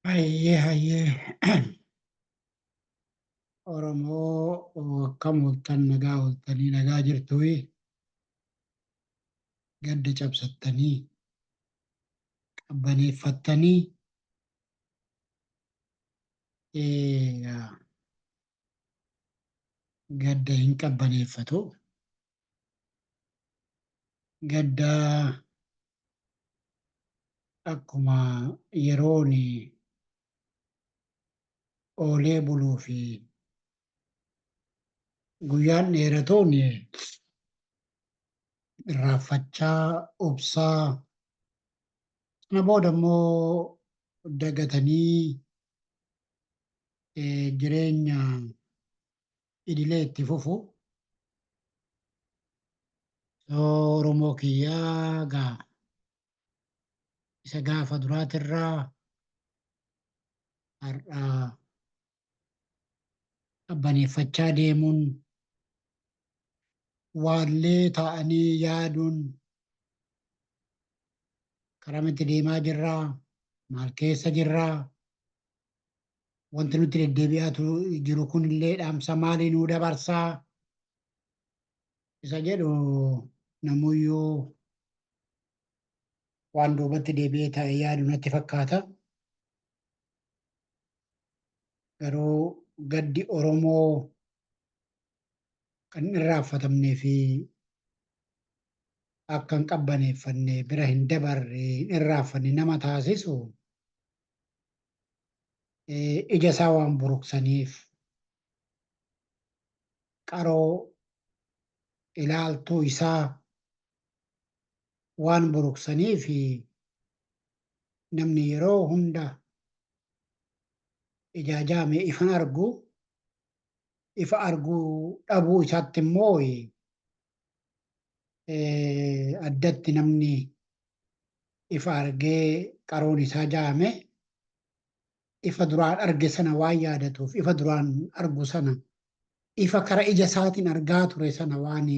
Hayyee hayyee, Oromoo akkam ooltan? Nagaa ooltanii? Nagaa jirtuyi? Gadda cabsattanii qabbaneeffattanii, gadda hin qabbaneeffatu. Gadda akkuma yeroon oolee buluu fi guyyaan dheeratuun irraanfachaa, obsaa, sana booda immoo dagatanii jireenya idilee itti fufu. So Oromoo kiyyaa, gaa isa gaafa duraatirraa har'a qabbaneeffachaa deemuun, waallee taa'anii yaaduun, karamitti deemaa jirraa, maal keessa jirraa, wanti nutti deddeebi'aa jiru kunillee dhaamsa maalii nuu dabarsaa isa jedhu, namuyyuu waan duubatti deebi'ee taa'ee yaadu natti fakkaata. Garuu gaddi Oromoo kan irraanfatamnee fi akka hin qabbaneeffanne, bira hin dabarre, hin irraanfanne nama taasisu, ija isaa waan buruqsaniif, qaroo ilaaltuu isaa waan buruqsaniif, namni yeroo hunda ijaa jaame ifan argu, ifa arguu dhabuu isaatti immoo addatti namni ifa argee qaroon isaa jaame ifa duraan arge sana waan yaadatuuf, ifa duraan argu sana, ifa kara ija isaatiin argaa ture sana waan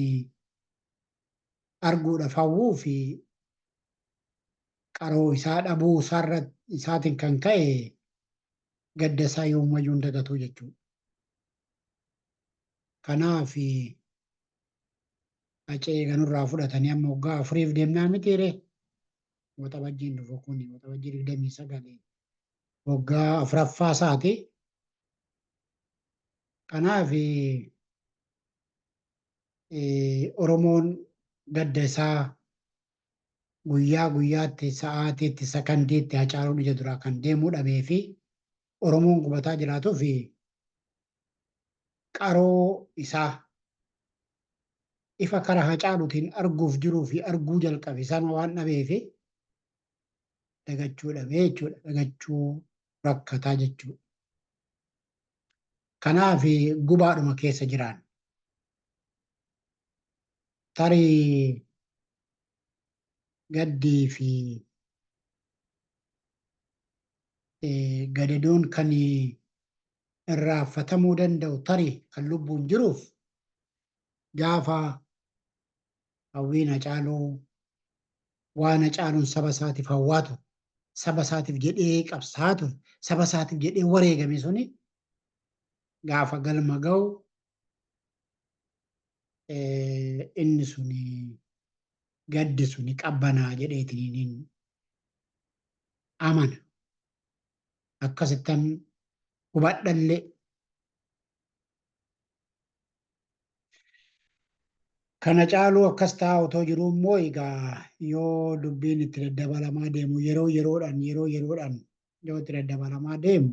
arguudhaaf hawwuu fi qaroo isaa dhabuu isaatiin kan ka'e gadda isaa yoomayyuu hin dagatu jechuudha. Kanaaf Hacee ganurraa fudhatanii amma waggaa 4f deemnaa mitiire? Waxabajjiin dhufu kun Waxabajjii 29 waggaa 4ffaa isaati. Kanaaf Oromoon gadda isaa guyyaa guyyaatti, sa'aatiitti, sakandiitti Hacaaluun ija duraa kan deemuu dhabee fi Oromoon gubataa jiraatuu fi qaroo isaa ifa kara Hacaaluutiin arguuf jiruu fi arguu jalqabe sana waan dhabee fi dagachuu dhabee jechuudha. Dagachuu rakkataa jechuudha. Kanaaf gubaadhuma keessa jiraan. Tarii gaddii fi gadadoon kan irraanfatamuu danda'u tarii kan lubbuun jiruuf, gaafa hawwiin Hacaaluu, waan Hacaaluun saba isaatiif hawwaa ture, saba isaatiif jedhee qabsaa'aa ture, saba isaatiif jedhee wareegame suni gaafa galma ga'u, inni suni gaddi suni qabbanaa jedheetiin amana. Akkasittan hubadhallee. Kana caaluu akkas ta'aa otoo jiruu immoo, egaa yoo dubbiin itti daddabalamaa deemu, yeroo yeroodhaan, yeroo yeroodhaan yoo itti daddabalamaa deemu,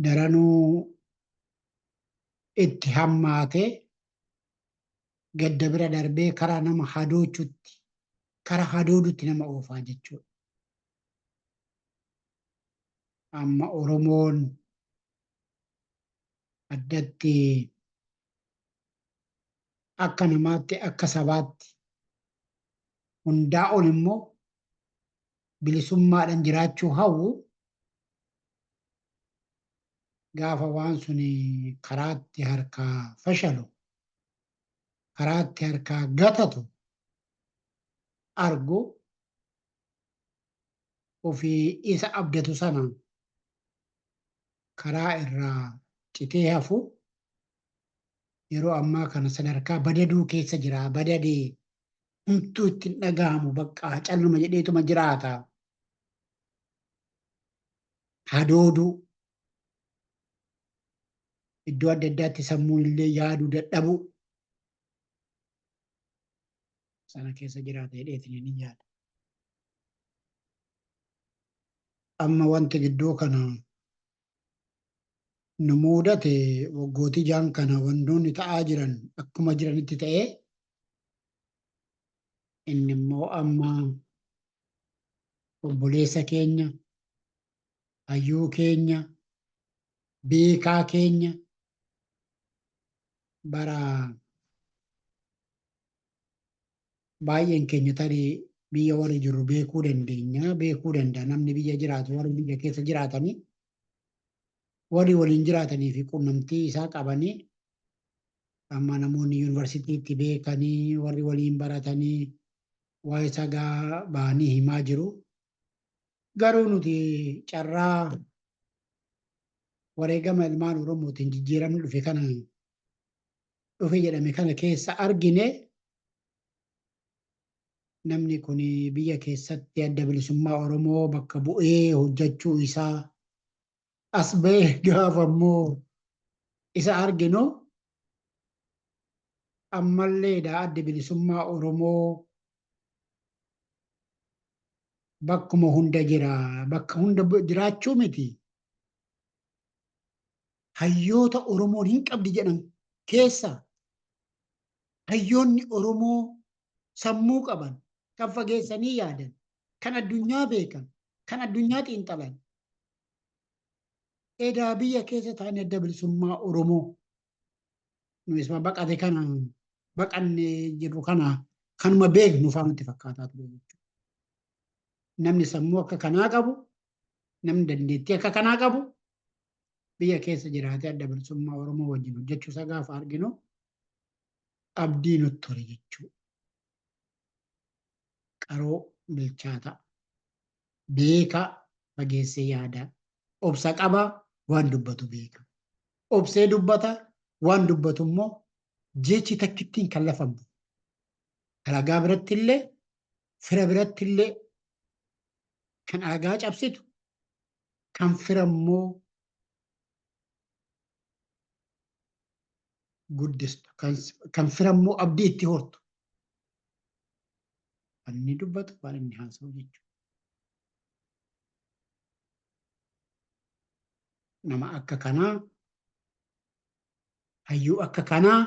daranuu itti hammaatee gadda bira darbee karaa nama hadoochutti, karaa hadoodutti nama oofaa jechuudha. Amma Oromoon addatti akka namaatti, akka sabaatti, hundaa ol immoo bilisummaadhaan jiraachuu hawwu, gaafa waan sun karaatti harkaa fashalu, karaatti harkaa gatatu argu. Ofii isa abdatu sana karaa irraa citee hafu yeroo ammaa kana sadarkaa badaduu keessa jira. Badadee homtuu ittiin dhaga'amu bakka calluma jedheetuma jiraata. Hadooduu iddoo adda addaatti sammuun illee yaaduu dadhabuu sana keessa jiraata jedheetiin ni yaada. Amma wanti gidduu kana nu mudate, waggootii jaan kana wantoonni ta'aa jiran akkuma jiranitti ta'ee, inni immoo amma obboleessa keenya, hayyuu keenya, beekaa keenya, bara baay'een keenya tarii biyya warri jirru beekuu dandeenya, beekuu danda'a. Namni biyya jiraatu, warri biyya keessa jiraatanii, warri waliin jiraatanii fi quunnamtii isaa qabanii, amma namoonni yuunivarsiitiitti beekanii, warri waliin baratanii waa isa gaa ba'anii himaa jiru. Garuu nuti carraa wareegama ilmaan Oromootiin jijjiiramni dhufe kana, dhufe jedhame kana keessa argine, namni kun biyya keessatti Adda Bilisummaa Oromoo bakka bu'ee hojjechuu isaa as ba'ee gaafa immoo isa arginu, ammalleedha Adda Bilisummaa Oromoo bakkuma hunda jira. Bakka hunda jiraachuu miti, hayyoota Oromoon hin qabdi jedhan keessa hayyoonni Oromoo sammuu qaban, kan fageessanii yaadan, kan addunyaa beekan, kan addunyaa xiinxalan edaa biyya keessa ta'anii Adda Bilisummaa Oromoo nu isuma baqate kana, baqanne jirru kana, kanuma beeknu faa nutti fakkaataa ture jechuudha. Namni sammuu akka kanaa qabu, namni dandeettii akka kanaa qabu biyya keessa jiraatee Adda Bilisummaa Oromoo wajjin hojjechuu isaa gaafa arginu abdii nutti tole jechuudha. Qaroo bilchaataa, beekaa, fageessee yaadaa, obsa qabaa, waan dubbatu beeka. Obsee dubbata, waan dubbatu immoo jechi takkittiin kan lafa hin bu'u. Alagaa biratti illee, fira biratti illee kan alagaa cabsitu, kan fira immoo guddistu, kan fira immoo abdii itti hortu. Waan inni dubbatu, waan inni haasa'u jechuudha. Nama akka kanaa, hayyuu akka kanaa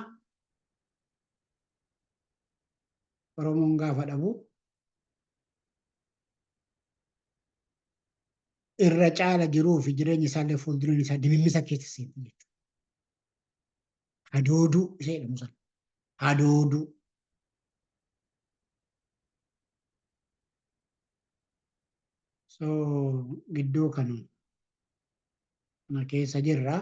Oromoon gaafa dhabu irra caala jiruu fi jireenya isaallee fuuldureen isaa dimimmisa keessa seenti jechuudha. Hadooduu isa jedhamu sana. Hadooduu. So gidduu kana keessa jirra.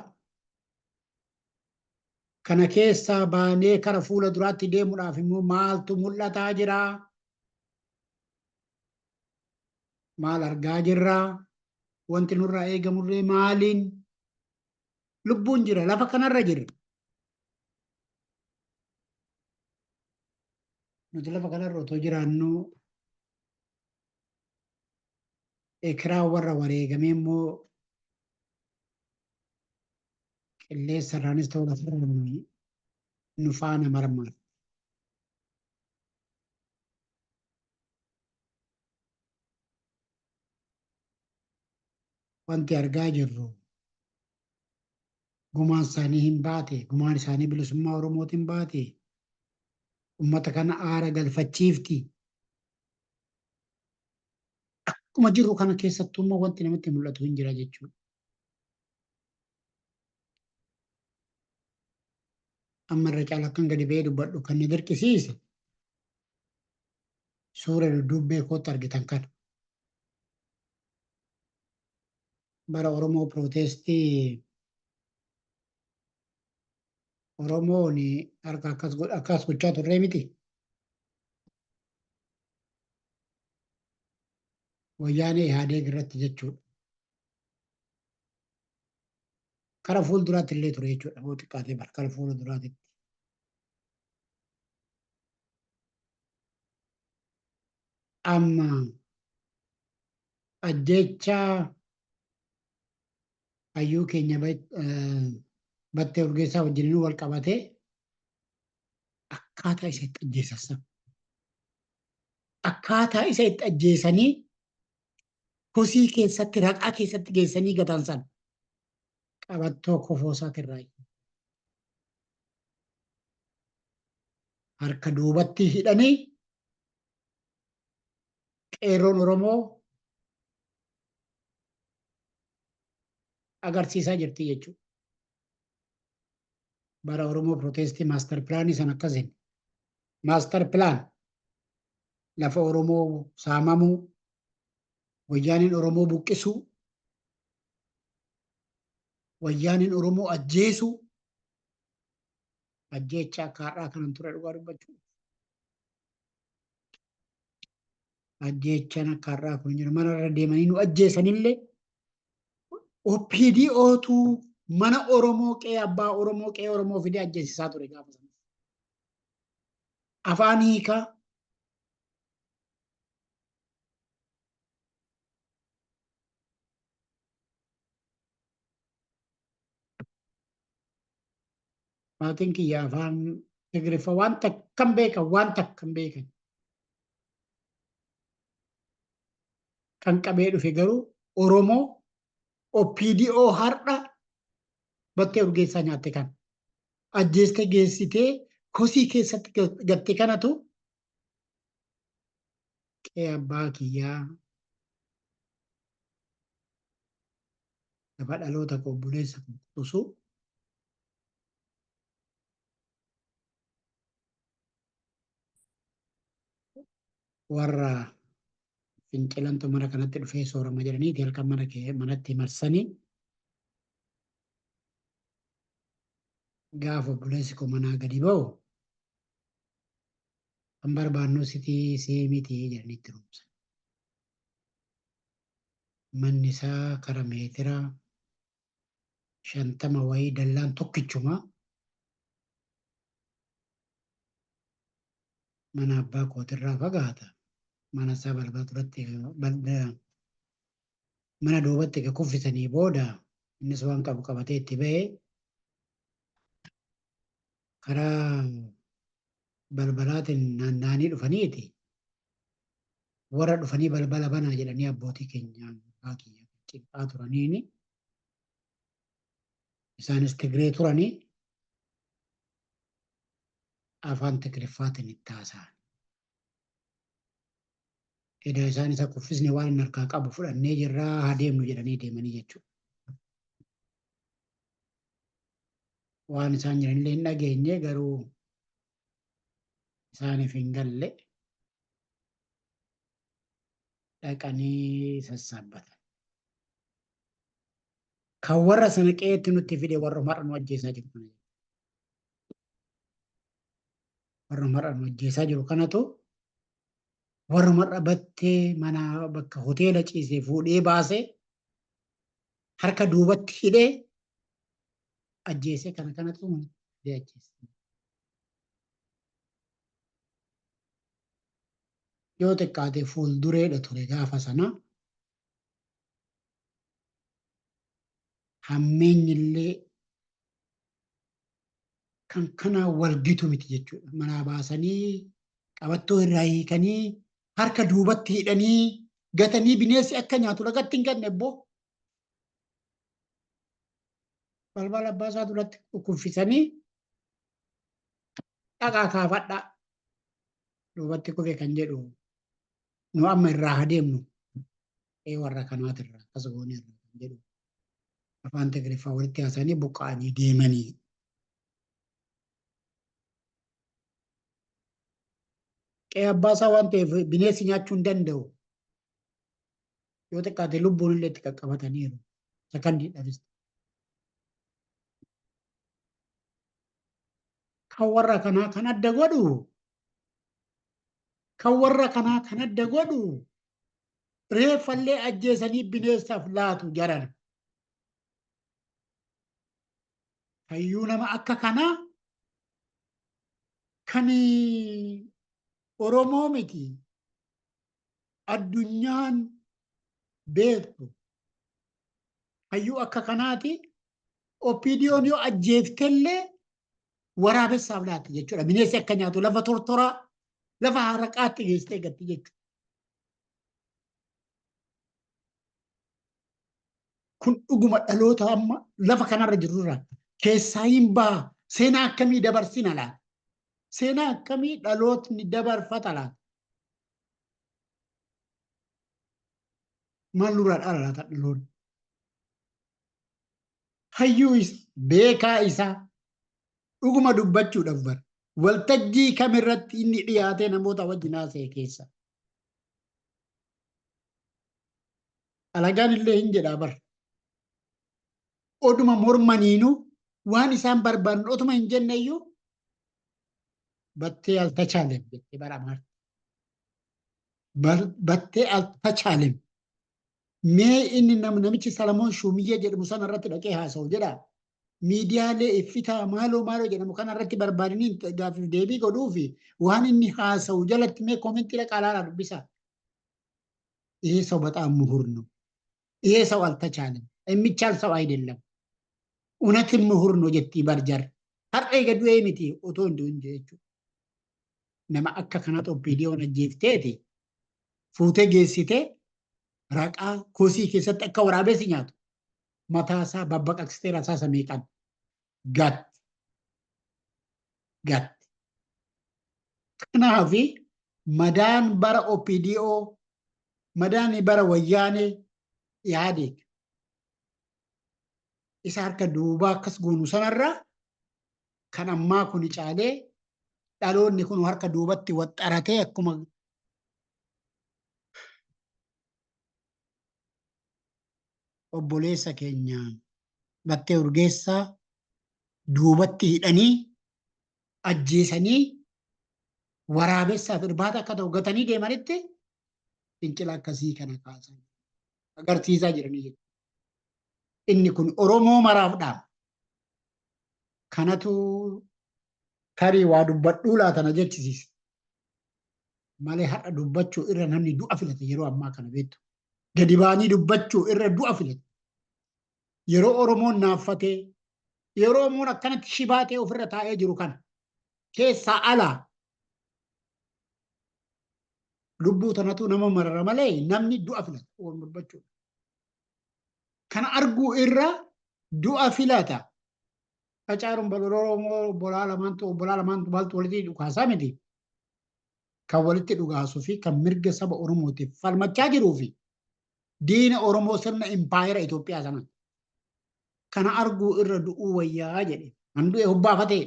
Kana keessaa baanee kara fuula duraatti deemuudhaaf immoo maaltu mul'ataa jira? Maal argaa jirra? Wanti nurraa eegamurree maaliin? Lubbuun jira, lafa kanarra jirra. Nuti lafa kanarra otoo jiraannu ekiraa warra wareegamee immoo qilleensa irraanis ta'uu lafarraan nu faana marmaa. Wanti argaa jirru gumaan isaanii hin baate, gumaan isaanii bilisummaa Oromootiin baate, ummata kana aara galfachiifti. Akkuma jirru kana keessattuu immoo wanti namatti mul'atu hin jira jechuudha. Amma irra caala akkan gadi ba'ee dubbadhu kan na dirqisiise suura dudduubbee kootti argitan kana. Bara Oromoo Protestii Oromoon harka akkas akkas gochaa turree miti. Wayyaanee Ihaadeeg irratti jechuudha. Kara fuulduraatti illee ture jechuudha. Yoo xiqqaatee bara kara fuulduraatti. Amma ajjeechaa hayyuu keenya Battee Urgeessaa wajjin wal qabatee akkaataa isa itti ajjeesan sana. Akkaataa isa itti ajjeesanii kosii keessatti raqaa keessatti geessanii gatan sana qabattoo kofoo isaatirraa harka duubatti hidhanii qeerroon Oromoo agarsiisaa jirti jechuudha. Bara Oromoo Pirootestii maaster pilaanii sana akkasiin. Maaster pilaan lafa Oromoo saamamuu, wayyaaniin Oromoo buqqisuu, wayyaaniin Oromoo ajjeesuu, ajjeechaa akka har'aa kanan ture dhugaa dubbachuu. Ajjeechaan akka har'aa kun jiru mana irra deemanii nu ajjeesanillee OPDOtu mana Oromoo qe'ee abbaa Oromoo qe'ee Oromoo fidee ajjeesisaa ture gaafa sana. Afaan hiikaa maatiin kiyya afaan Tigriffa waan takkan beekan waan takkan beekan. Kan qabee dhufe garuu Oromoo OPDO har'a Battee Urgeessaa nyaatte kan ajjeeste geessitee kosii keessatti gatte kanatu qe'ee abbaa kiyyaa lafa dhaloota koo obboleessa koo quxusuu warra fincilantu mana kanatti dhufee soorama jedhaniiti halkan mana kee manatti marsanii gaafa obboleessi koo manaa gadi ba'u kan barbaannu sitii sii miti jedhanii itti rumsan. Manni isaa kara meetira 50 wayii dallaan tokkichuma mana abbaa kootirraa fagaata. Mana isaa balbala duratti mana duubatti egaa kuffisanii booda innis waan qabu qabatee itti ba'e karaa balbalaatiin naanna'anii dhufaniiti warra dhufanii balbala banaa jedhanii abbootii keenya abbaa kiyya cinqaa turaniini isaanis Tigree turanii afaan Tigriffaatiin itti haasa'an. Edaa isaan isa kuffisne waan inni harkaa qabu fudhannee jirraa haa deemnu jedhanii deemanii jechuudha. Waan isaan jiranillee hin dhageenye garuu isaaniif hin galle dhaqanii sassaabbatan. Kan warra sana qe'eetti nutti fide warra har'a nu ajjeesaa jiru kana. Warra har'a nu ajjeesaa jiru kanatu warra har'a battee mana bakka hoteela ciisee fuudhee baasee harka duubatti hidhee ajjeesee kana kanatu manatti fidee ajjeese. Yoo xiqqaate fuuldureedha ture gaafa sana. Hammeenyillee kan kanaan wal gitu miti jechuudha. Manaa baasanii qabattoo irraa hiikanii harka duubatti hidhanii gatanii bineensi akka nyaatu lagatti hin ganne ebboo. Balbala abbaa isaa duratti kuffisanii dhaqaa kaafadhaa duubatti kufe kan jedhu nu amma irraa haa deemnu ee warra kanaatirraa akkas goone irraa kan jedhu afaan Tigriffaa walitti haasa'anii buqqa'anii deemanii. Qe'ee abbaa isaa waan ta'eef bineensi nyaachuu hin danda'u. Yoo xiqqaate lubbuun illee itti qaqqabataniiru. Sakandiidhaafis. Kan warra kanaa kan adda godhu kan warra kanaa kan adda godhu Reeffallee ajjeesanii bineensaaf laatu jaran. Hayyuu nama akka kanaa kan Oromoo miti addunyaan beektu hayyuu akka kanaati OPDOn yoo ajjeeftellee waraabessaaf laatti jechuudha. Bineensi akka nyaatu lafa tortoraa lafa haraqaatti geessitee gatti jechuudha. Kun dhuguma dhaloota amma lafa kanarra jirurraa keessaa hin baha. Seenaa akkamii dabarsina laata? Seenaa akkamii dhalootni dabarfata laata? Maal nurraa dhaala laata dhaloonni? Hayyuu isa, beekaa isaa dhuguma dubbachuudhaaf bara waltajjii kamirratti inni dhiyaatee namoota wajjin haasa'e keessa. Alagaan illee hin jedhaa bara. Oduma mormaniinuu waan isaan barbaadan otuma hin jenne iyyuu battee altachaalem jettee bara Amaarti. Battee altachaalem. Mee inni namichi Salamoon Shuumiyyee jedhamu sana irratti dhaqee haasa'u jedhaa. Miidiyaalee iffitaa maaloo maaloo jedhamu kana irratti barbaadanii gaaffiif deebii godhuu fi waan inni haasa'u jalatti mee koomentii dhaqaa ilaalaa dubbisaa. ይሄ ሰው በጣም ምሁር ነው። ይሄ ሰው አልተቻለም። የሚቻል ሰው አይደለም። እውነትም ምሁር ነው jetti barjar. Har'a eega du'ee miti otoo hin du'in jechuudha. Nama akka kanatti OPDOn ajjeefteeti fuutee geessitee raqaa kosii keessatti akka waraabessi nyaatu mataa isaa babbaqaqsitee rasaasa meeqan gatti. Gatti. Kanaaf madaan bara OPDO madaan bara Wayyaanee Ihaadeeg isa harka duubaa akkas goonu sanarra kan ammaa kun caalee dhaloonni kun harka duubatti waxxaratee akkuma obboleessa keenya Battee Urgeessaa duubatti hidhanii ajjeesanii waraabessaaf irbaata akka ta'u gatanii deemanitti fincila akkasii kana kaasan agarsiisaa jiranii jechuudha. Inni kun Oromoo maraaf dhaama. Kanatu tarii waa dubbadhuu laata na jechisiisa. Malee har'a dubbachuu irra namni du'a filate yeroo ammaa kana beektu. Gadi ba'anii dubbachuu irra du'a filate. Yeroo Oromoon naaffatee, yeroo Oromoon akkanatti shibaa ta'e ofirra taa'ee jiru kana keessaa alaa lubbuu tanatu nama marara malee namni du'a filata waan dubbachuudha. Kana arguu irra du'a filata. Hacaaluun Oromoo obbolaa lamaantu obbolaa lamaantu maaltu walitti dhukaasaa miti. Kan walitti dhukaasuu fi kan mirga saba Oromootiif falmachaa jiruu fi diina Oromoo sirna impaayera Itoophiyaa sana. Kana arguu irra du'uu wayyaa jedhe. Kan du'e hobbaafatee.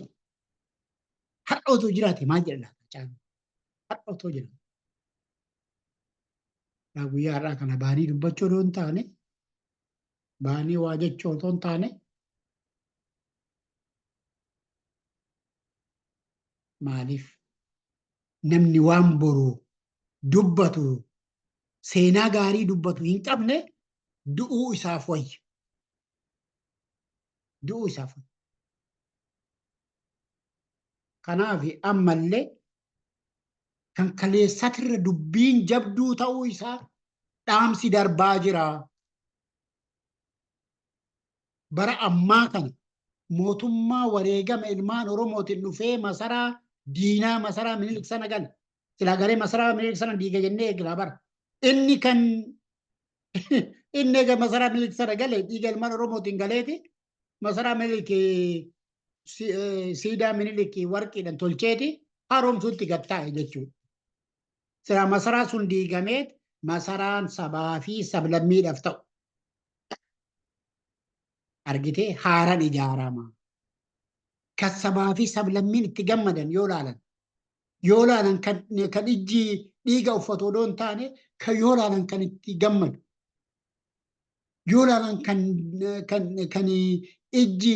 Har'a otoo jiraate maal jedha laata Hacaaluun? Har'a otoo jiraate. Guyyaa har'aa kana baanii dubbachuu otoo hin taane, baanii waa jechuu otoo hin taane, maaliif namni waan boru dubbatu seenaa gaarii dubbatu hin qabne du'uu isaaf wayya. Du'uu isaaf wayya. Kanaaf ammallee kan kaleessatirra dubbiin jabduu ta'uu isaa dhaamsi darbaa jira. Bara ammaa kana mootummaa wareegama ilmaan Oromootiin dhufee masaraa diinaa masaraa Minilik sana gale. Silaa galee masaraa Minilik sana diiga jennee eeglaa bara. Inni kan inni eega masaraa Minilik sana gale dhiiga ilmaan Oromootiin galeeti masaraa Minilik siidaa Minilik warqiidhaan tolcheeti haaromsuutti gad taa'e jechuudha. Silaa masaraa sun diigameet masaraan sabaa fi sablammiidhaaf ta'u. Argitee haaran ijaarama. Kan sabaa fi sablammiin itti gammadan yoo laalan. Yoo laalan kan ijji dhiiga uffatu odoo hin taane kan yoo laalan kan itti gammadu. Yoo laalan kan ijji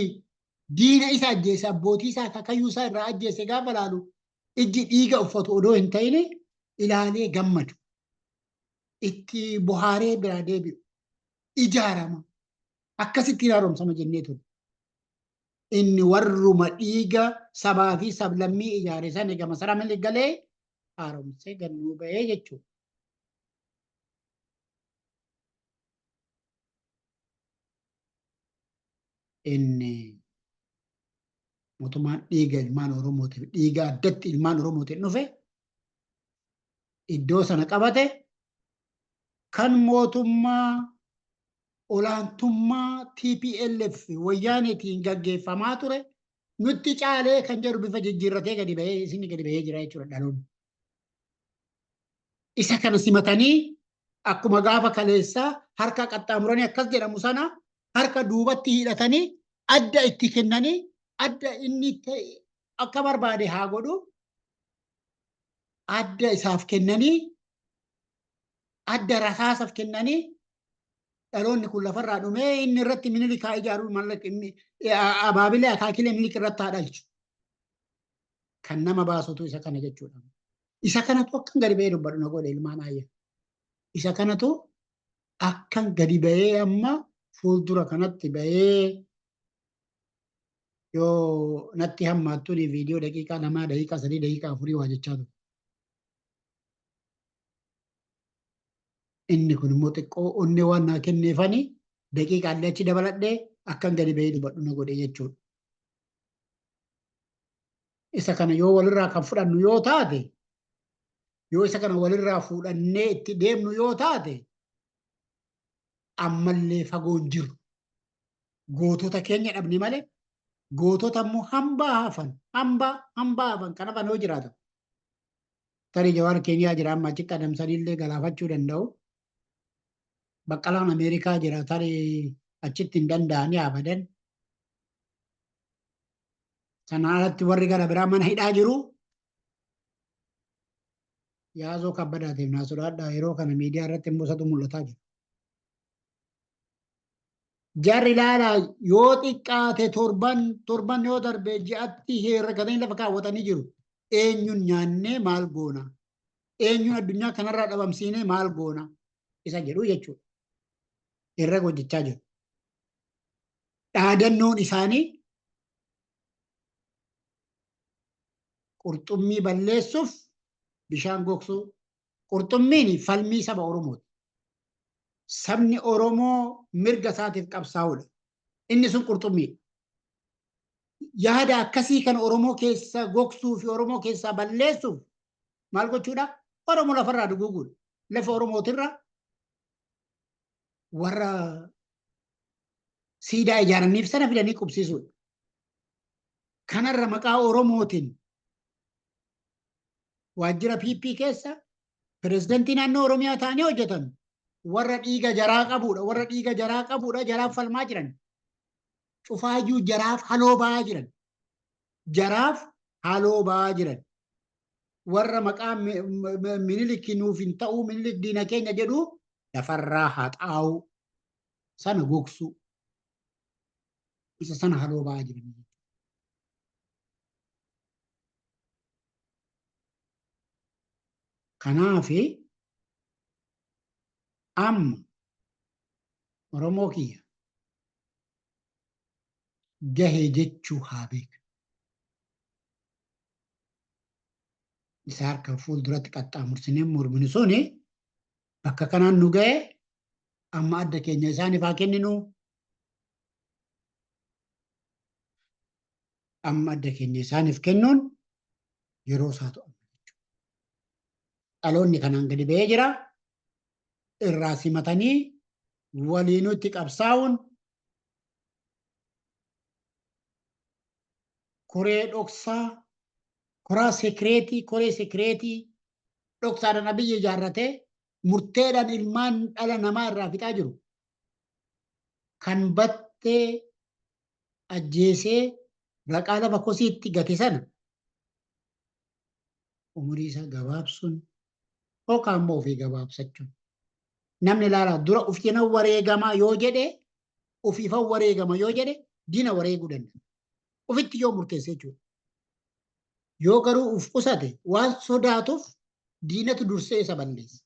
diina isa ajjeese abbootii isaa akaakayyuu isaa irraa ajjeese gaafa laalu ijji dhiiga uffatu odoo hin ta'in ilaalee gammadu. Itti bohaaree biraa deebi'u. Ijaarama. Akkasittiin haaromsama jennee ture. Inni warruma dhiiga sabaa fi sablammii ijaare sana egaa masaraa Minilik galee haaromsee gannuu ba'ee jechuudha. Inni mootummaan dhiiga ilmaan Oromootiif dhiiga addatti ilmaan Oromootiin dhufe iddoo sana qabate kan mootummaa olaantummaa TPLF wayyaaneetiin gaggeeffamaa ture nutti caalee kan jedhu bifa jijjiirratee gadi bahee isin gadi bahee jira jechuudha dhaloonni. Isa kana simatanii akkuma gaafa kaleessaa harka qaxxaamuranii akkas jedhamu sana harka duubatti hidhatanii adda itti kennanii adda inni akka barbaade haa godhu adda isaaf kennanii adda rasaasaaf kennanii dhaloonni kun lafarraa dhumee inni irratti Minilik haa ijaaru abaabilee akaakilee Minilik irratti haa dhalchu. Kan nama baasutu isa kana jechuudha. Isa kanatu akkan gadi ba'ee dubbadhu na godhe ilmaan ayya. Isa kanatu akkan gadi ba'ee amma fuuldura kanatti ba'ee yoo natti hammaattuun viidiyoo daqiiqaa 2 daqiiqaa 3 daqiiqaa 4 waa jechaa ture. Inni kun immoo xiqqoo onnee waan naa kenneefani daqiiqaa illee achi dabaladhee akkan gadi ba'ee dubbadhu na godhe jechuudha. Isa kana yoo walirraa kan fudhannu yoo taate, yoo isa kana walirraa fuudhannee itti deemnu yoo taate, ammallee fagoon jiru. Gootota keenya dhabne malee gootota immoo hambaa hafan, hambaa hambaa hafan kan hafan yoo jiraatan. Tarii Jawaar Keeniyaa jira, amma achitti adamsanii illee galaafachuu danda'u. Baqqalaan Ameerikaa jira, tarii achitti hin danda'anii abadan. Sanaan alatti warri gara biraa mana hidhaa jiru. Yaazoo Kabbadaatiif naa sodaadhaa, yeroo kana miidiyaa irratti immoo isatu mul'ataa jira. Jarri ilaalaa yoo xiqqaate torban torban yoo darbe ji'atti herregatanii lafa kaawwatanii jiru. Eenyuun nyaannee maal goona? Eenyuun addunyaa kanarraa dhabamsiinee maal goona? Isa jedhu jechuudha. Herrega hojjechaa jiru. Dhaadannoon isaanii qurxummii balleessuuf bishaan gogsuu. Qurxummiin falmii saba Oromooti. Sabni Oromoo mirga isaatiif qabsaa'uudha. Inni sun qurxummiidha. Yaada akkasii kan Oromoo keessa gogsuu fi Oromoo keessaa balleessuuf maal gochuudha? Oromoo lafarraa duguuguudha. Lafa Oromootirra warra siidaa ijaaraniif sana fidanii qubsiisuudha. Kanarra maqaa Oromootiin waajjira PP keessa pirezidantii naannoo Oromiyaa ta'anii hojjetan warra dhiiga jaraa qabuudha. Warra dhiiga jaraa qabuudha, jaraaf falmaa jiran. Cufaayyuu jaraaf haloo ba'aa jiran. Jaraaf haloo ba'aa jiran. Warra maqaa Minilik nuuf hin ta'uu, Minilik diina keenya jedhu lafarraa haxaa'uu sana gogsuu. Isa sana haloo ba'aa jiran. Kanaaf amma Oromoo kiyya gahee jechuu haa beeku. Isa harka fuulduratti qaxxaamursinee morminu suni bakka kanaan nu gahe, amma adda keenya isaaniif haa kenninu. Amma adda keenya isaaniif kennuun yeroo isaa to'anna jechuudha. Dhaloonni kanaan gadi ba'ee jira. Irraa simatanii waliinuu itti qabsaa'uun koree dhoksaa, koraa sekireetii, koree sekireetii dhoksaadhaan Abiyyi ijaarratee murteedhaan ilmaan dhala namaa irraa fixaa jiru. Kan battee ajjeesee raqaa lafa kosiitti gate sana umurii isaa gabaabsuun yookaan immoo ofii gabaabsachuun. Namni ilaalaa dura ofiinan wareegamaa yoo jedhe, ofiifan wareegama yoo jedhe, diina wareeguu danda'a. Ofitti yoo murteesse jechuudha. Yoo garuu uf qusate waan sodaatuuf diinatu dursee isa balleessa.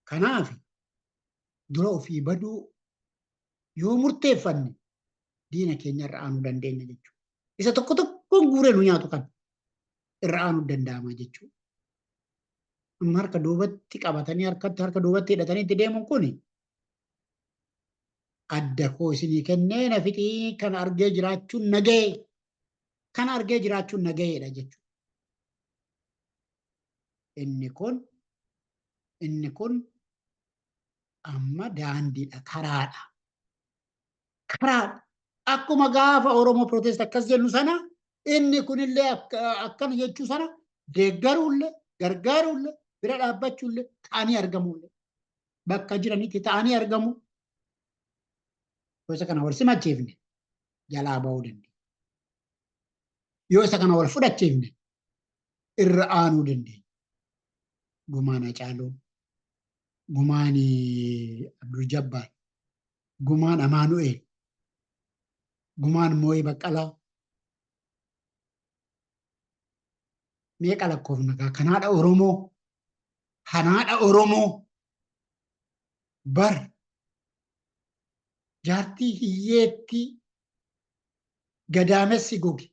Kanaaf dura ofii baduu yoo murteeffanne diina keenya irra aanuu dandeenya jechuudha. Isa tokko tokkoon guuree nu nyaatu kan irra aanuu danda'ama jechuudha. Amma harka duubatti qabatanii harkatti harka duubatti hidhatanii itti deemuun kuni adda koo isinii kennee na fixii kana argee jiraachuun nagahee kana argee jiraachuun nagaheedha jechuudha. Inni kun inni kun amma daandiidha, karaadha. Karaadha. Akkuma gaafa Oromoo Protest akkas jennu sana, inni kunillee akkana jechuu sana deeggaruullee, gargaaruullee, bira dhaabbachuullee, ta'anii argamuullee, bakka jiranitti ta'anii argamu. Yoo isa kana wal simachiifne jalaa ba'uu dandeenya. Yoo isa kana wal fudhachiifne irra aanuu dandeenya. Gumaan Hacaaluu, gumaan Abdul Jabbaar, gumaan Amaanu'eel, gumaan Moo'ii Baqqalaa meeqa lakkoofna gaa? Kanaadha Oromoo, kanaadha Oromoo. Bar jaartii hiyyeettii gadaamessi goge,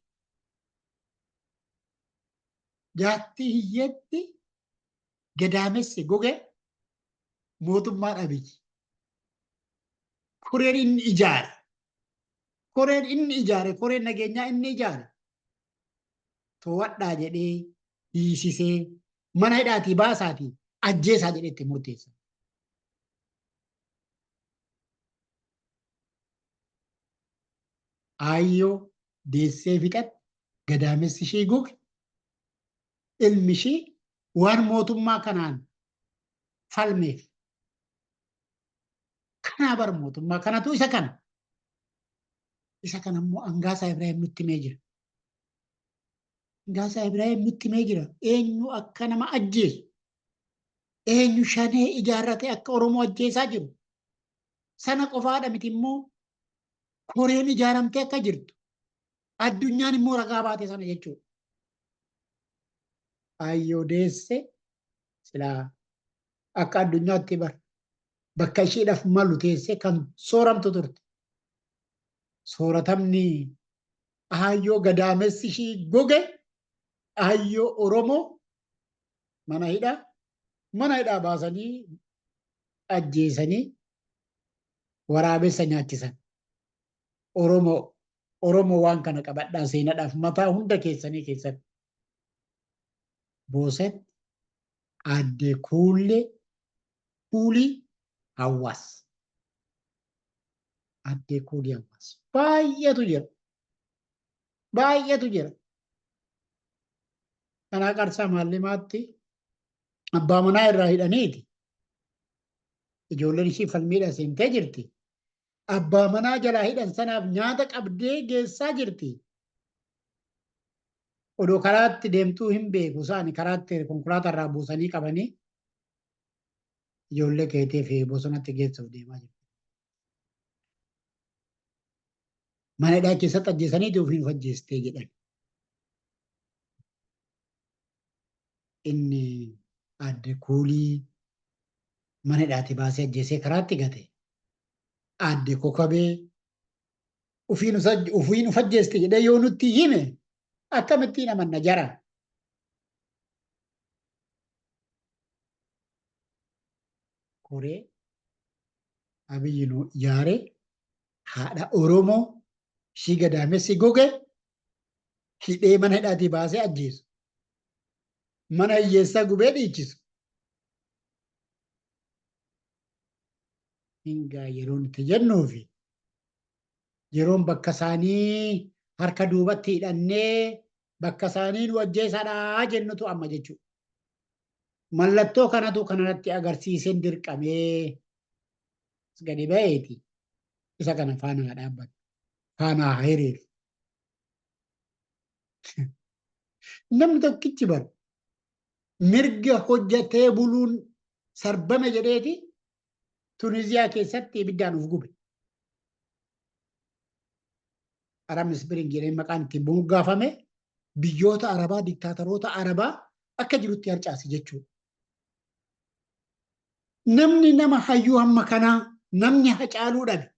jaartii hiyyeetti gadaamessi goge, mootummaan Abiyyi koreen inni ijaare, koreen inni ijaare, koreen nageenyaa inni ijaare to'adhaa jedhee hiisisee, mana hidhaatii baasaatii ajjeesaa jedhee itti murteessa. Aayyoo deessee fixatte, gadaamessi ishee goge, ilmi ishee waan mootummaa kanaan falmeef. Kanaa bar mootummaa kanatu isa kana. Isa kana immoo Angaasaa Ibrahim nutti himee jira. Angaasaa Ibrahim nutti himee jira. Eenyu akka nama ajjeesu, eenyu shanee ijaarratee akka Oromoo ajjeesaa jiru. Sana qofaadha miti immoo, koreen ijaaramtee akka jirtu. Addunyaan immoo ragaa baate sana jechuudha. Aayyoo deesse silaa akka addunyaatti bar bakka isheedhaaf malu teessee kan sooramtu turte. Sooratamni aayyoo gadaamessi ishii goge, aayyoo Oromoo mana hidhaa, mana hidhaa baasanii ajjeesanii waraabessa nyaachisan. Oromoo, Oromoo, waan kana qabadhaa seenadhaaf mataa hunda keessanii keessatti. Booset Aadde Kuullee Kuulii Hawaas. Aadde Kuulii Hawaas. Baay'eetu jira. Baay'eetu jira. Kanaa Qarsaa Maallimaatti abbaa manaa irraa hidhaniiti. Ijoolleen ishii falmiidha seentee jirti. Abbaa manaa jalaa hidhan sanaaf nyaata qabdee geessaa jirti. Odoo karaatti deemtuu hin beeku, isaani karaatti konkolaataa irraa buusanii qabanii ijoollee keetii fi bosonatti geessuuf deemaa jirti. Mana hidhaa keessatti ajjeesaniiti ofiin of ajjeestee jedhan. Inni Aadde Kuulii mana hidhaatti baasee ajjeesee karaatti gate. Aadde Kokabee ofiin of ajjeeste jedhee yoo nutti hime akkamittiin amanna jara? Koree Abiyyi nu ijaare haadha Oromoo ishii gadaamessi goge hidhee mana hidhaatii baasee ajjeesu. Mana hiyyeessaa gubee dhiichisu. Hingaa yeroon itti jennuufi yeroon bakka isaanii harka duubatti hidhannee bakka isaanii nu ajjeesadhaa jennutu amma jechuudha. Mallattoo kanatu kanarratti agarsiiseen dirqamee gadi ba'eeti. Isa kana faana haa dhaabbatu. Faana haa hiriiru. Namni tokkichi bara mirga hojjetee buluun sarbame jedheeti Tuniziyaa keessatti ibiddaan of gube. Arab Spring jedhee maqaan ittiin moggaafame biyyoota Arabaa, diktaataroota Arabaa akka jirutti harcaase jechuudha. Namni nama hayyuu hamma kanaa, namni Hacaaluu dhabe,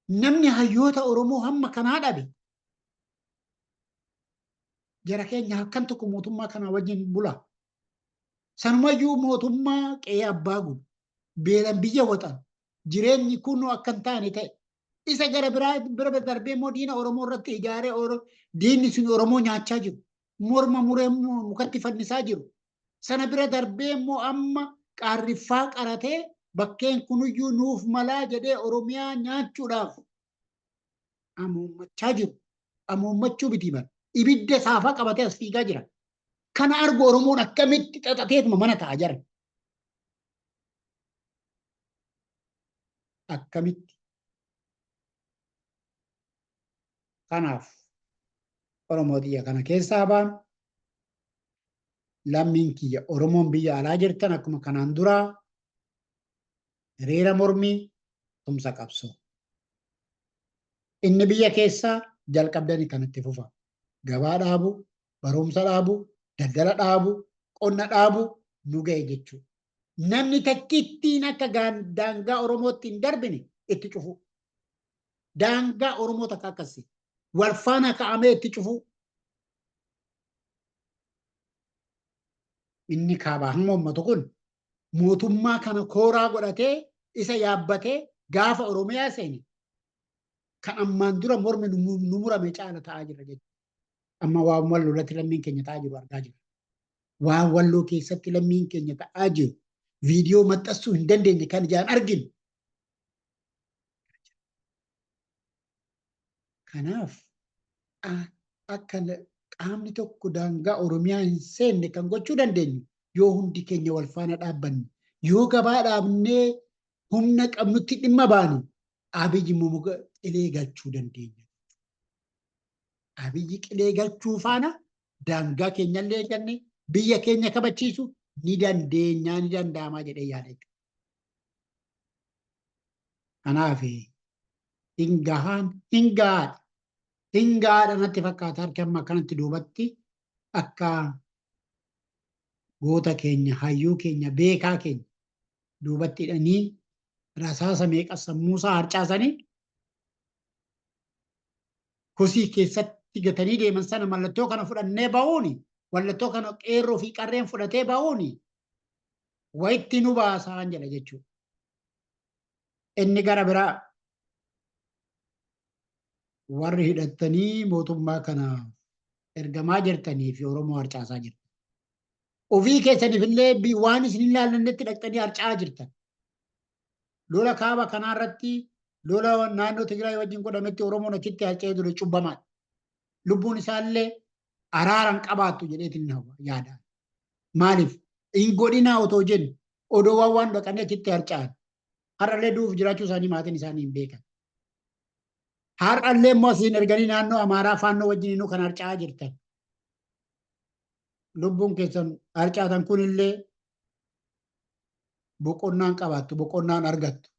namni hayyoota Oromoo hamma kanaa dhabe, jara keenya halkan tokko mootummaa kanaa wajjin bula. Sanumayyuu mootummaa qe'ee abbaa gubu, beelan biyya waxan, jireenyi kunoo akka hin taane ta'e. Isa gara biraa bira darbee immoo diina Oromoo irratti ijaaree diinni sun Oromoo nyaachaa jiru. Morma muree mukatti fannisaa jiru. Sana bira darbee immoo amma qaarriffaa qaratee bakkeen kunuyyuu nuuf malaa jedhee Oromiyaa nyaachuudhaaf amoommachaa jiru. Amoommachuu miti bara. Ibidda saafaa qabatee as fiigaa jira. Kana argu Oromoon akkamitti xaxateetuma mana ta'a jara. Akkamitti. Kanaaf Oromoo xiyya kana keessaa baanu, lammiin kiyya Oromoon biyya alaa jirtan akkuma kanaan duraa hiriira mormii tumsa qabsoo. Inni biyya keessaa jalqabdanii kanatti fufa. Gabaa dhaabu, barumsa dhaabu, daldala dhaabu, qonna dhaabu nu ga'e jechuudha. Namni takkittiin akka daangaa Oromootti hin darbine itti cufu. Daangaa Oromoo takka akkasii. Wal faana ka'amee itti cufu. Inni kaabaa hamma uummatu kun mootummaa kana kooraa godhatee isa yaabbatee gaafa Oromiyaa seene kan ammaan dura mormi nu murame caala ta'aa jira jechuudha. Amma waan wal lolatti lammiin keenya ta'aa jiru argaa jira. Waan Walloo keessatti lammiin keenya ta'aa jiru viidiyoo maxxansuu hin dandeenye kan ijaan arginu. Kanaaf akka qaamni tokko daangaa Oromiyaa hin seenne kan gochuu dandeenyu yoo hundi keenya wal faana dhaabbanne, yoo gabaa dhaabnee humna qabnutti dhimma baane, Abiyyi immoo qilee galchuu dandeenya. Abiyyi qilee galchuu faana daangaa keenyallee eegganne biyya keenya kabachiisu ni dandeenya, ni danda'amaa jedhee yaada jechuudha. Kanaaf hin gahaan, hin gahaadha. Hin gahaadha natti fakkaata harki amma akkanatti duubatti akka goota keenya, hayyuu keenya, beekaa keenya duubatti hidhanii rasaasa meeqa sammuusaa harcaasanii kosii keessatti gatanii deeman sana mallattoo kana fudhannee ba'uuni, mallattoo kana qeerroo fi qarreen fudhatee ba'uuni wayitti nu baasaan jedha jechuudha. Inni gara biraa, warri hidhattanii mootummaa kana ergamaa jirtanii fi Oromoo harcaasaa jirtan. Ofii keessaniif illee waan isin hin laallannetti dhaqxanii harca'aa jirtan. Lola kaaba kanaa irratti, lola naannoo Tigraay wajjin godhametti Oromoon achitti harca'ee ture cubbamaadha. Lubbuun isaallee araara hin qabaattu jedheetiin yaada. Maaliif? Hin godhinaa otoo jennu odoo waan waan dhaqanii achitti harca'an. Har'allee du'uuf jiraachuu isaanii maatiin isaanii hin beekan. Har'allee immoo asiin erganii naannoo Amaaraa Faannoo wajjin inuu kan harca'aa jirtan. Lubbuun keessan harcaatan kunillee boqonnaan qabaattu, boqonnaan argattu.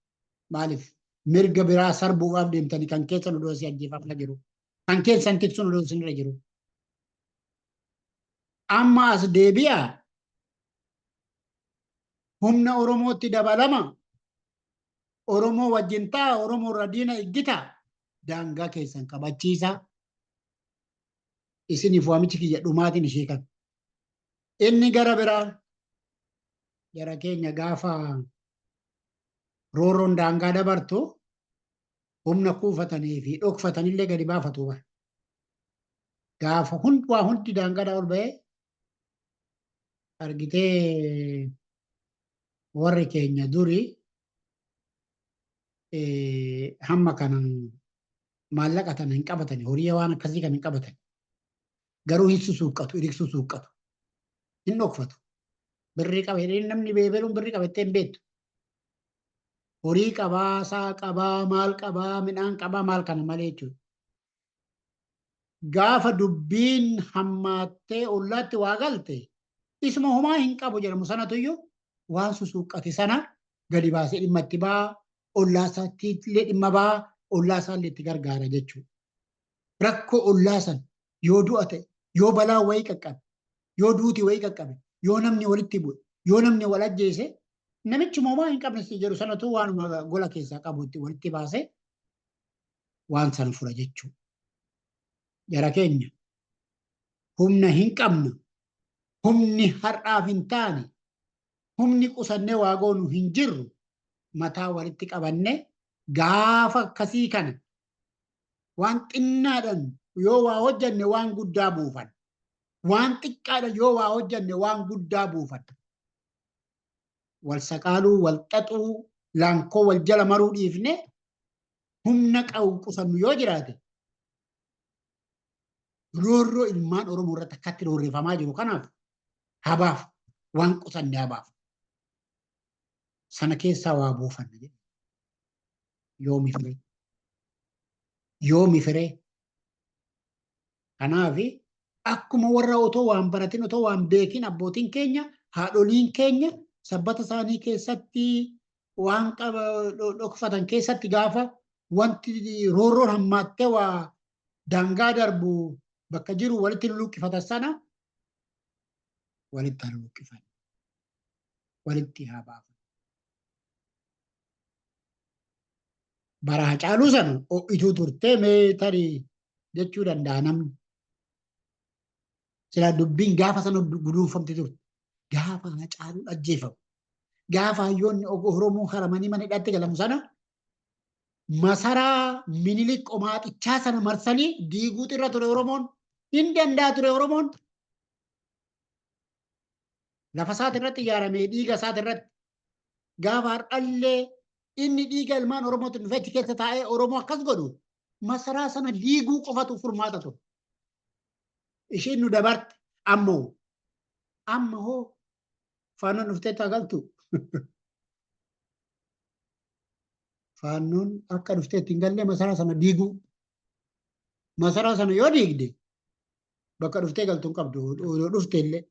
Maaliif? Mirga biraa sarbuudhaaf deemtanii kan keessan odoo si ajjeefamaa jiru. Kan keessan tiksuun odoo isinirra jiru. Amma as deebi'a. Humna Oromootti dabalama. Oromoo wajjin ta'a, Oromoo irra diina iggita. Daangaa keessan kabachiisa. Isiniif waamichi kiyya dhumaatiin ishee kana. Inni gara biraa, jara keenya, gaafa roorroon daangaa dabartu humna kuufatanii fi dhokfatanillee gadi baafatu bara. Gaafa hundi waa hundi daangaadhaa ol ba'ee argitee, warri keenya duri hamma kana maallaqa tana hin qabatani, horii waan akkasii kan hin qabatan. Garuu hin susuuqqatu, irik susuuqqatu, hin dhokfatu. Birrii qaba jedhanii namni beebeluun birrii qabattee hin beektu. Horii qabaa, saa qabaa, maal qabaa, midhaan qabaa, maal kana malee jechuudha. Gaafa dubbiin hammaattee ollaatti waa galte, isuma homaa hin qabu jedhamu sanatuyyuu waan susuuqqate sana gadi baasee dhimma itti ba'a, ollaa isaatti illee dhimma ba'a, ollaa isaallee itti gargaara jechuudha. Rakkoo ollaa sana yoo du'a ta'e, yoo balaa wayii qaqqabe, yoo duuti wayii qaqqabe, yoo namni walitti bu'e, yoo namni wal ajjeese, Namichi moomaa hin qabne si jedhu sanatu waanuma gola keessaa qabu itti walitti baasee waan sana fura jechuudha. Jara keenya humna hin qabnu, humni har'aaf hin taane, humni qusannee waa goonu hin jirru, mataa walitti qabannee gaafa akkasii kana waan xinnaadhaan yoo waa hojjanne waan guddaa buufan. Waan xiqqaadhaan yoo waa hojjanne waan guddaa buufan. Wal saqaaluu, wal xaxuu, laankoo wal jala maruu dhiifne humna qabu qusannu yoo jiraate roorroo ilmaan Oromoo irratti akkatti roorrifamaa jiru kanaaf habaaf waan qusanne habaaf sana keessaa waa buufanna jedhe. Yoomi firee? Yoomi firee? Kanaaf akkuma warra otoo waan baratin, otoo waan beekin, abbootiin keenya, haadholiin keenya sabbata isaanii keessatti waan dhokfatan keessatti gaafa wanti roorroon hammaattee waa daangaa darbu bakka jiru walitti luluqqifatan sana walitti haa luluqqifan. Walitti haa baafan. Bara Hacaaluu sana ho'ituu turtee mee tarii jechuu danda'a namni. Silaa dubbiin gaafa sana guduunfamte turte. Gaafa Hacaaluun ajjeefamu. Gaafa hayyoonni Oromoo haramanii mana hidhaatti galamu sana masaraa Minilik qomaaxichaa sana marsanii diiguutu irra ture Oromoon. Hin danda'a ture Oromoon. Lafa isaati irratti ijaaramee dhiiga isaati irratti gaafa har'allee inni dhiiga ilmaan Oromootiin dhufee achi keessa taa'ee Oromoo akkas godhu masaraa sana diiguu qofatu furmaata ture. Isheen nu dabarte ammoo amma hoo faannoon dhuftee taagaltu. Faannoon akka dhuftee ittiin gallee masaraa sana diiguu. Masaraa sana yoo diigde bakka dhuftee galtu hin qabdu dhufte illee.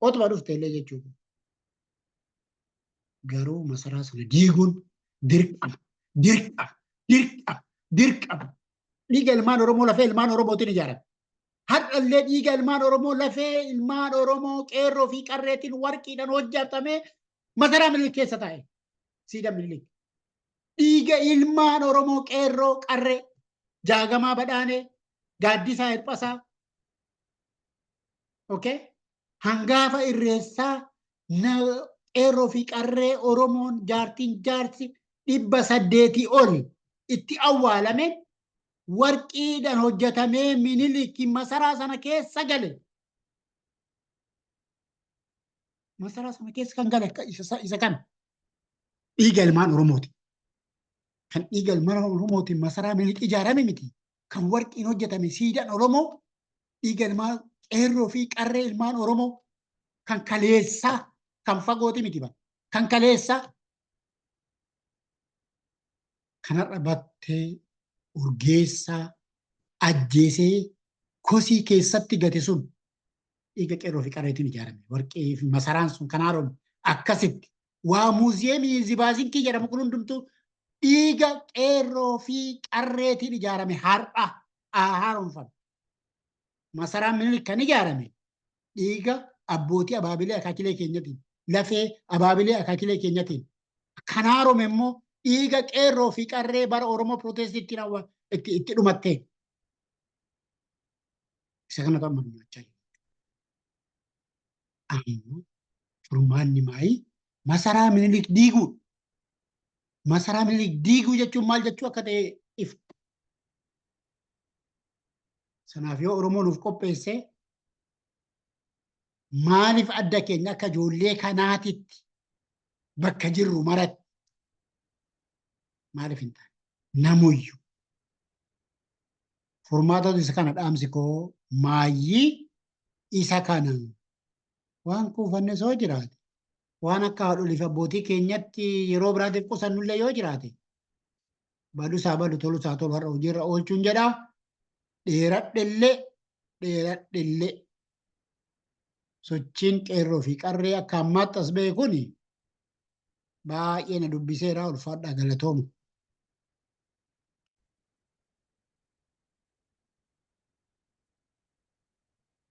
Otuma dhufte illee jechuudha. Garuu masaraa sana diiguun dirqama, dirqama, dirqama, dirqama. Dhiiga ilmaan Oromoo lafee ilmaan Oromootiin ijaarame. Har'allee dhiiga ilmaan Oromoo lafee ilmaan Oromoo qeerroo fi qarreetiin warqiidhaan hojjetamee masaraa Minilik keessa taa'e. Siidaa Minilik. Dhiiga ilmaan Oromoo qeerroo qarree Jaagamaa Badhaanee, Gaaddisaa Hirphasaa, okay? Hangaafa Irreessaa, qeerroo fi qarree Oromoon jaartiin jaarsi 800 ol itti awwaalame warqiidhaan hojjetamee Minilik masaraa sana keessa gale. Masaraa sana keessa kan gale isa kana. Dhiiga ilmaan Oromooti. Kan dhiiga ilmaan Oromootiin masaraa Minilik ijaarame miti. Kan warqiin hojjetame siidaan Oromoo dhiiga ilmaan qeerroo fi qarree ilmaan Oromoo kan kaleessaa, kan fagooti miti bara. Kan kaleessaa kanarra battee urgeessaa ajjeesee kosii keessatti gate sun dhiiga qeerroo fi qarreetiin ijaarame. Warqii fi masaraan sun kan haaromne akkasitti. Waa muuziyeemii zibaazinkii jedhamu kun hundumtuu dhiiga qeerroo fi qarreetiin ijaarame har'a haaromfame. Masaraan Minilik kan ijaarame dhiiga abbootii abaabilee akaakilee keenyatiin, lafee abaabilee akaakilee keenyatiin. Kan haarome immoo dhiiga qeerroo fi qarree bara Oromoo pirootestii itti dhumattee. Isa kanatu amma nyaachaa jira. Amma furmaanni maayii masaraa Minilik diiguu. Masaraa Minilik diiguu jechuun maal jechuu akka ta'e ifa. Sanaaf yoo Oromoon of qopheesse maaliif adda keenya akka ijoollee kanaatitti bakka jirru maratti maaliif hin taane namuyyuu furmaata isa kana dhaamsi koo maayyii isa kana waan kuufanne soo jiraate waan akka haadholii fi abbootii keenyatti yeroo biraatiif qusannullee yoo jiraate badusaa badu tolusaa tolu har'a hojiirra oolchuun jedha. Dheeradhellee dheeradhellee sochiin qeerroo fi qarree akka ammaatti as ba'e kuni baay'ee na dubbiseera, ulfaadhaa, galatooma.